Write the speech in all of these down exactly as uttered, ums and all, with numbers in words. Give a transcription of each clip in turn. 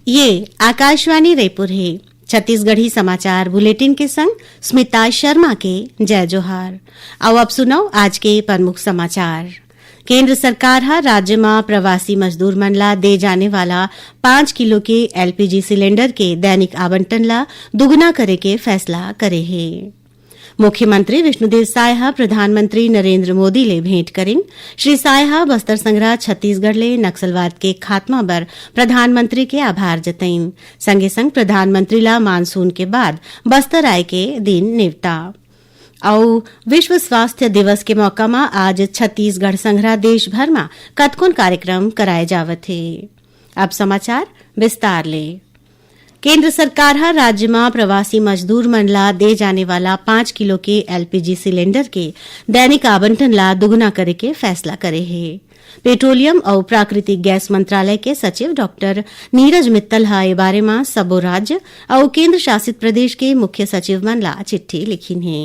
ये आकाशवाणी रायपुर हे। छत्तीसगढ़ी समाचार बुलेटिन के संग स्मिता शर्मा के जय जोहार। अउ अब सुनव आज के प्रमुख समाचार। केंद्र सरकार ह राज्य म प्रवासी मजदूर मन ला दे जाने वाला पाँच किलो के एलपीजी सिलेंडर के दैनिक आवंटन ला दुगुना करे के फैसला करे हे। मुख्यमंत्री विष्णुदेव साय ह प्रधानमंत्री नरेंद्र मोदी ले भेंट करिन। श्री साय ह बस्तर संग्रह छत्तीसगढ़ ले नक्सलवाद के खात्मा बर प्रधानमंत्री के आभार जतइन। संगे संग प्रधानमंत्री ला मानसून के बाद बस्तर आए के दिन नेवता। अउ विश्व स्वास्थ्य दिवस के मौका म आज छत्तीसगढ़ संग्रह देश भर म कतकोन कार्यक्रम कराए जावत हे। अब समाचार विस्तार ले। केंद्र सरकार ह राज्य म प्रवासी मजदूर मन ला दे जाने वाला पाँच किलो के एलपीजी सिलेंडर के दैनिक आवंटन ला दुगुना करे के फैसला करे हे। पेट्रोलियम अउ प्राकृतिक गैस मंत्रालय के सचिव डॉक्टर नीरज मित्तल ह ए बारे म सबो राज्य अउ केंद्र शासित प्रदेश के मुख्य सचिव मन ला चिट्ठी लिखिन हे।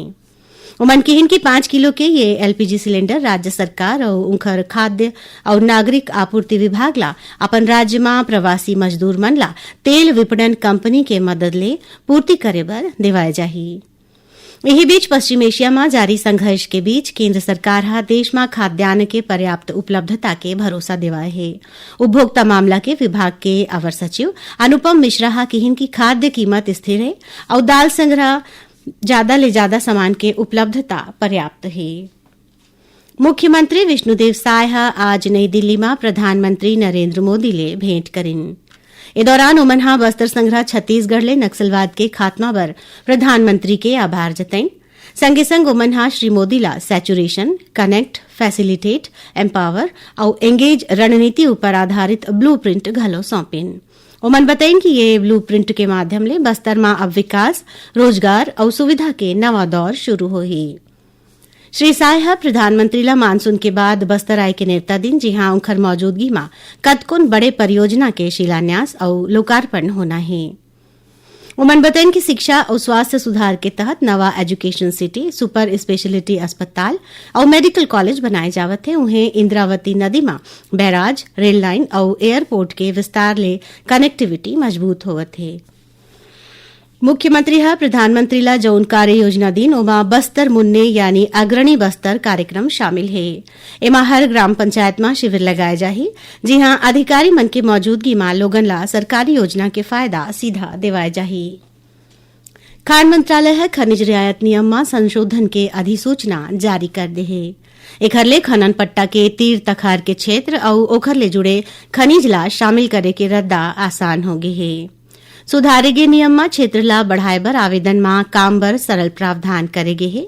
उमन किहिन कि पाँच किलो के ये एलपीजी सिलेंडर राज्य सरकार अउ उंखर खाद्य अउ नागरिक आपूर्ति विभाग ला अपन राज्य म प्रवासी मजदूर मन ला तेल विपणन कंपनी के मदद ले पूर्ति करे बर देवाए जाही। यही बीच पश्चिम एशिया म जारी संघर्ष के बीच केंद्र सरकार ह देश म खाद्यान्न के पर्याप्त उपलब्धता के भरोसा देवाए हे। उपभोक्ता मामला के विभाग के अवर सचिव अनुपम मिश्रा ह किहिन कि खाद्य कीमत स्थिर हे अउ दाल संग्रह जादा ले जादा सामान के उपलब्धता पर्याप्त हे। मुख्यमंत्री विष्णुदेव साय ह आज नई दिल्ली म प्रधानमंत्री नरेंद्र मोदी ले भेंट करिन। ए दौरान ओमन ह बस्तर संग्रह छत्तीसगढ़ ले नक्सलवाद के खात्मा बर प्रधानमंत्री के आभार जतइन। संगे संग ओमन ह श्री मोदी ला सैचुरेशन, कनेक्ट, फैसिलिटेट, एम्पावर अउ एंगेज रणनीति ऊपर आधारित ब्लूप्रिंट घलो सौंपिन। ओमन बतइन कि ये ब्लूप्रिंट के माध्यम ले बस्तर म अब विकास, रोजगार अउ सुविधा के नवा दौर शुरू होही। श्री साय ह प्रधानमंत्री ला मानसून के बाद बस्तर आए के नेवता दिन, जिहां उंखर मौजूदगी म कतकोन बड़े परियोजना के शिलान्यास अउ लोकार्पण होना हे। ओमन बतइन कि शिक्षा अउ स्वास्थ्य सुधार के तहत नवा एजुकेशन सिटी, सुपर स्पेशलिटी अस्पताल अउ मेडिकल कॉलेज बनाए जावत हे। उहें, इंद्रावती नदी म बैराज, रेल लाइन अउ एयरपोर्ट के विस्तार ले कनेक्टिविटी मजबूत होवत हे। मुख्यमंत्री ह प्रधानमंत्री ला जउन कार्य योजना दीन, ओमा बस्तर मुन्ने यानी अग्रणी बस्तर कार्यक्रम शामिल हे। एमा हर ग्राम पंचायत म शिविर लगाए जाही, जिहां अधिकारी मन के मौजूदगी म लोगन ला सरकारी योजना के फायदा सीधा देवाए जाही। खान मंत्रालय ह खनिज रियायत नियम म संशोधन के अधिसूचना जारी कर दे हे। एखर ले खनन पट्टा के तीर तखार के क्षेत्र अउ ओखर ले जुड़े खनिज ला शामिल करे के रद्दा आसान हो गे हे। सुधारे गे नियम म क्षेत्र ला बढ़ाए बर आवेदन म काम बर सरल प्रावधान करे गे हे।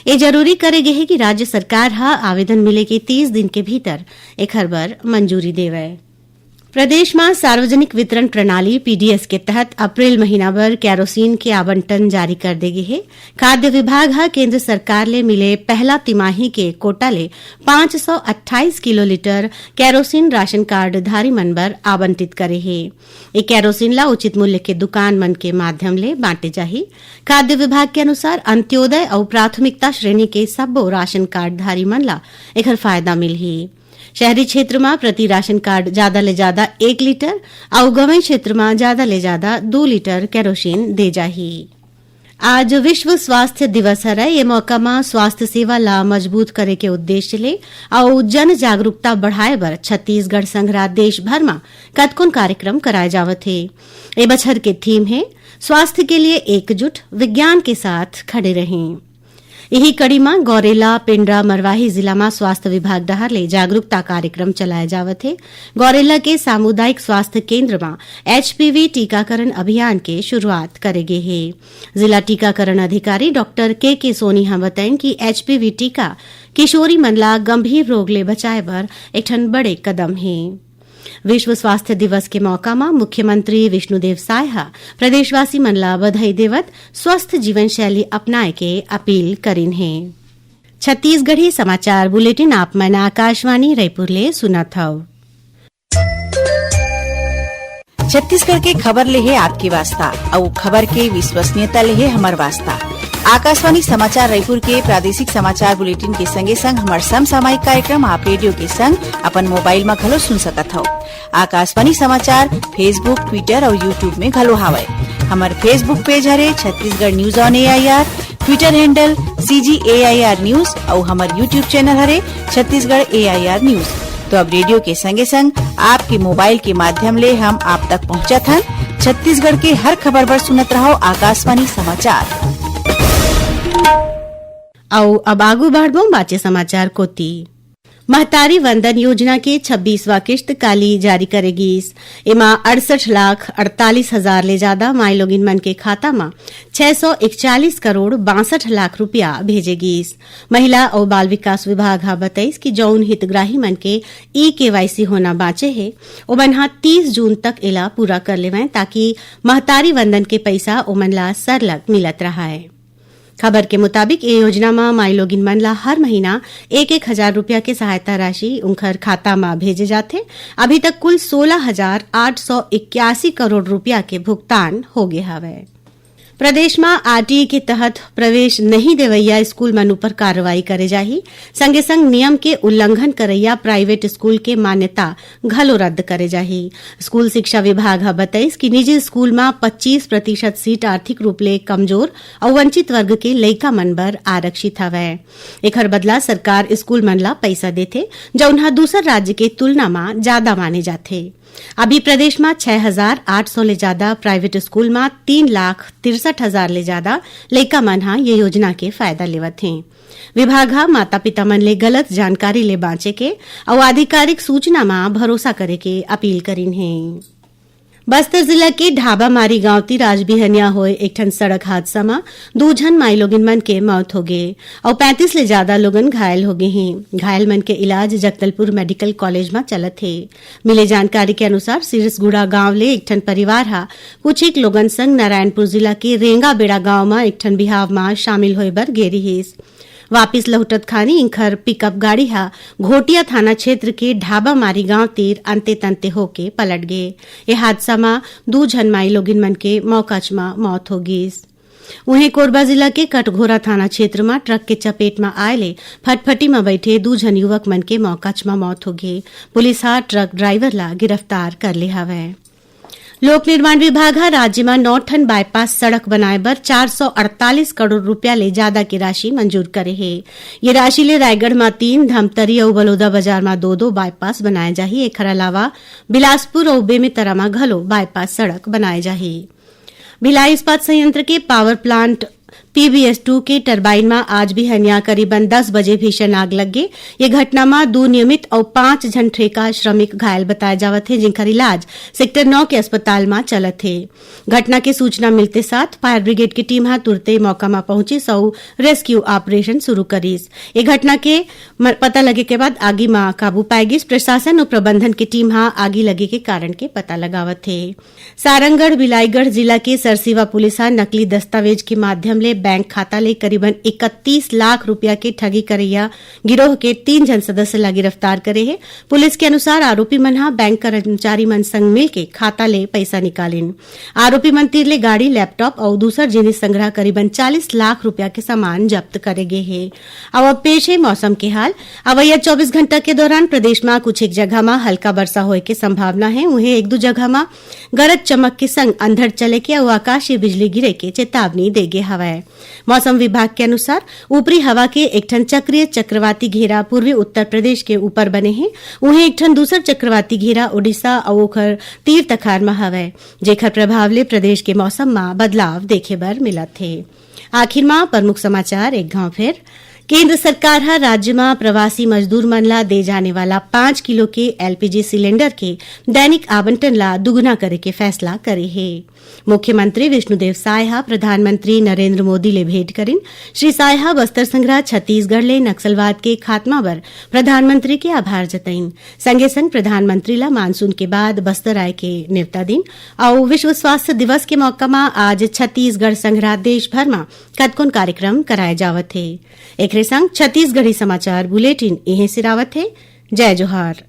ए जरूरी करे गे हे कि राज्य सरकार ह आवेदन मिले के तीस दिन के भीतर एखर बर मंजूरी देवय। प्रदेश म सार्वजनिक वितरण प्रणाली, पीडीएस, के तहत अप्रैल महीना बर केरोसिन के आवंटन जारी कर दे गे हे। खाद्य विभाग ह केंद्र सरकार ले मिले पहला तिमाही के कोटा ले पाँच सौ अट्ठाईस kilo litre kerosene ration card धारी मन बर आवंटित करे हे। ए केरोसिन ला उचित मूल्य के दुकान मन के माध्यम ले बांटे जाही। खाद्य विभाग के अनुसार, अंत्योदय अउ प्राथमिकता श्रेणी के सब्बो राशन कार्ड धारी मन ला एखर फायदा मिलही। शहरी क्षेत्र म प्रति राशन कार्ड जादा ले जादा एक लीटर अउ गंवई क्षेत्र म जादा ले जादा दू लीटर केरोसिन दे जाही। आज विश्व स्वास्थ्य दिवस हरय। ये मौका म स्वास्थ्य सेवा ला मजबूत करे के उद्देश्य ले अउ जन जागरूकता बढ़ाए बर छत्तीसगढ़ संघरा देश भर म कतकोन कार्यक्रम कराए जावत हे। ए बछर के थीम हे, स्वास्थ्य के लिए एकजुट, विज्ञान के साथ खड़े रहें। इही कड़ी म गौरेला, पेंड्रा, मरवाही जिला म स्वास्थ्य विभाग डहार ले जागरूकता कार्यक्रम चलाए जावत हे। गौरेला के सामुदायिक स्वास्थ्य केंद्र म एचपीवी टीकाकरण अभियान के शुरुआत करे गे हे। जिला टीकाकरण अधिकारी डॉक्टर के के सोनी ह बताइन कि एचपीवी टीका किशोरी मन ला गंभीर रोग ले बचाए बर एक ठन बड़े कदम हे। विश्व स्वास्थ्य दिवस के मौका म मुख्यमंत्री विष्णुदेव साय ह प्रदेशवासी मन ला बधाई देवत स्वस्थ जीवन शैली अपनाए के अपील करिन हे। छत्तीसगढ़ी समाचार बुलेटिन आप मन आकाशवाणी रायपुर ले सुनत हव। छत्तीसगढ़ के खबर ले हे आपके वास्ता, अउ खबर के विश्वसनीयता ले हे हमर वास्ता। आकाशवाणी समाचार रायपुर के प्रादेशिक समाचार बुलेटिन के संगे संग हमर समसामयिक कार्यक्रम आप रेडियो के संग अपन मोबाइल म घलो सुन सकत हव। आकाशवाणी समाचार Facebook, Twitter अउ YouTube में घलो हावय। हमर Facebook पेज हरे Chhattisgarh news on AIR, Twitter handle CG AIR news अउ हमर YouTube चैनल हरे छत्तीसगढ़ एआईआर न्यूज। तो अब रेडियो के संगे संग आपके मोबाइल के माध्यम ले हम आप तक पहुंचत हन। छत्तीसगढ़ के हर खबर बर सुनत रहव आकाशवाणी समाचार। अउ अब आगू बढ़बो बाचे समाचार कोती। महतारी वंदन योजना के छब्बीसवां किस्त काली जारी करे गीस। एमा अड़सठ लाख अड़तालीस हजार ले जादा माईलोगिन मन के खाता म छह सौ इकचालीस करोड़ बासठ लाख रुपया भेजे गीस। महिला अउ बाल विकास विभाग ह बतइस कि जउन हितग्राही मन के ई केवाईसी होना बांचे हे, ओमन ह तीस जून तक एला पूरा कर लेवंय, ताकि महतारी वंदन के पइसा ओमन ला सरलग मिलत रहय। खबर के मुताबिक, ए योजना म माईलोगिन मन ला हर महीना एक एक हजार रुपया के सहायता राशि उंखर खाता म भेजे जाथे। अभी तक कुल सोलह हजार आठ सौ इक्यासी करोड़ रुपया के भुगतान होगे हवय। प्रदेश म आरटीई के तहत प्रवेश नहीं देवइया स्कूल मन उपर कार्रवाई करे जाही। संगे संग नियम के उल्लंघन करइया प्राइवेट स्कूल के मान्यता घलो रद्द करे जाही। स्कूल शिक्षा विभाग ह बतइस कि निजी स्कूल म पच्चीस प्रतिशत सीट आर्थिक रूप ले कमजोर अउ वंचित वर्ग के लइका मन बर आरक्षित हवय। एखर बदला सरकार स्कूल मन ला पइसा देथे, जउन ह दूसर राज्य के तुलना म जादा माने जाथे। अभी प्रदेश म छह हजार आठ सौ ले जादा प्राइवेट स्कूल म तीन लाख तिरसठ हजार ले जादा लइका मन ह ये योजना के फायदा लेवत हें। विभाग ह माता-पिता मन ले गलत जानकारी ले बांचे के अउ आधिकारिक सूचना म भरोसा करे के अपील करिन हे। बस्तर जिला के ढाबामारी गांव तीर आज बिहनिया होए एक ठन सड़क हादसा म दू झन माईलोगिन मन के मौत होगे अउ पैंतीस ले जादा लोगन घायल होगे हें। घायल मन के इलाज जगदलपुर मेडिकल कॉलेज म चलत हे। मिले जानकारी के अनुसार, सिरसगुड़ा गांव ले एक ठन परिवार ह कुछ एक लोगन संग नारायणपुर जिला के रेंगाबेड़ा गांव म एक ठन बिहाव म शामिल होए बर गे रिहिस। वापिस लहुटत खानी इंखर पिकअप गाड़ी ह घोटिया थाना क्षेत्र के ढाबामारी गांव तीर अंते तंते होके पलट गे। ए हादसा म दू झन माईलोगिन मन के मौकाच म मौत हो गिस। उहें, कोरबा जिला के कटघोरा थाना क्षेत्र म ट्रक के चपेट म आए ले फटफटी म बइठे दू झन युवक मन के मौकाच म मौत हो गे। पुलिस ह ट्रक ड्राइवर ला गिरफ्तार कर ले हवय। लोक निर्माण विभाग ह राज्य म नौ ठन बाईपास सड़क बनाए बर चार सौ अड़तालीस करोड़ रुपया ले जादा के राशि मंजूर करे हे। ये राशि ले रायगढ़ म तीन, धमतरी अउ बलौदाबाजार म दो दो बाईपास बनाए जाही। एखर अलावा बिलासपुर अउ बेमेतरा म घलो बाईपास सड़क बनाए जाही। भिलाई इस्पात संयंत्र के पावर प्लांट पीबीएस टू के टरबाइन म आज बिहनिया करीबन दस बजे भीषण आग लग गे। ये घटना म दू नियमित अउ पांच झन ठेका श्रमिक घायल बताए जावत हे, जिनकर इलाज सेक्टर नौ के अस्पताल म चलत हे। घटना के सूचना मिलते साथ फायर ब्रिगेड के टीम ह तुरते मौका म पहुंचिस अउ रेस्क्यू ऑपरेशन शुरू करिस। ये घटना के म-, पता लगे के बाद आगी म काबू पाए गिस। प्रशासन अउ प्रबंधन के टीम ह आगी लगे के कारण के पता लगावत हे। सारंगढ़ बिलाईगढ़ जिला के सरसीवा पुलिस ह नकली दस्तावेज के माध्यम ले बैंक खाता ले करीबन इकतीस लाख रुपया के ठगी करइया गिरोह के तीन झन सदस्य ला गिरफ्तार करे हे। पुलिस के अनुसार, आरोपी मन ह बैंक कर्मचारी मन संग मिलके खाता ले पइसा निकालिन। आरोपी मन तीर ले गाड़ी, लैपटॉप अउ दूसर जिनिस संग्रह करीबन चालीस लाख रुपया के सामान जब्त करे गे हे। अउ अब पेश हे मौसम के हाल। अवइया चौबीस घंटा के दौरान प्रदेश म कुछ एक जगह म हल्का वर्षा होए के संभावना हे। उहें, एक दू जगह म गरज चमक के संग अंधड़ चले के अउ आकाशीय बिजली गिरे के चेतावनी दे गे हवय। मौसम विभाग के अनुसार, ऊपरी हवा के एक ठन चक्रीय चक्रवाती घेरा पूर्वी उत्तर प्रदेश के ऊपर बने हे। उहें, एक ठन दूसर चक्रवाती घेरा ओडिशा अउ ओखर तीर तखार म हवय, जेखर प्रभाव ले प्रदेश के मौसम म बदलाव देखे बर मिलत हे। आखिर म प्रमुख समाचार एक घांव फेर। केंद्र सरकार ह राज्य म प्रवासी मजदूर मन ला दे जाने वाला पाँच किलो के एलपीजी सिलेंडर के दैनिक आवंटन ला दुगुना करे के फैसला करे हे। मुख्यमंत्री विष्णुदेव साय ह प्रधानमंत्री नरेंद्र मोदी ले भेंट करिन। श्री साय ह बस्तर संग्रह छत्तीसगढ़ ले नक्सलवाद के खात्मा बर प्रधानमंत्री के आभार जतइन। संगे संग प्रधानमंत्री ला मानसून के बाद बस्तर आए के नेवता दिन। अउ विश्व स्वास्थ्य दिवस के मौका म आज छत्तीसगढ़ संग्रह देश भर म कतकोन कार्यक्रम कराए जावत हे। एकरे संग छत्तीसगढ़ी समाचार बुलेटिन इहें सिरावत हे। जय जोहार।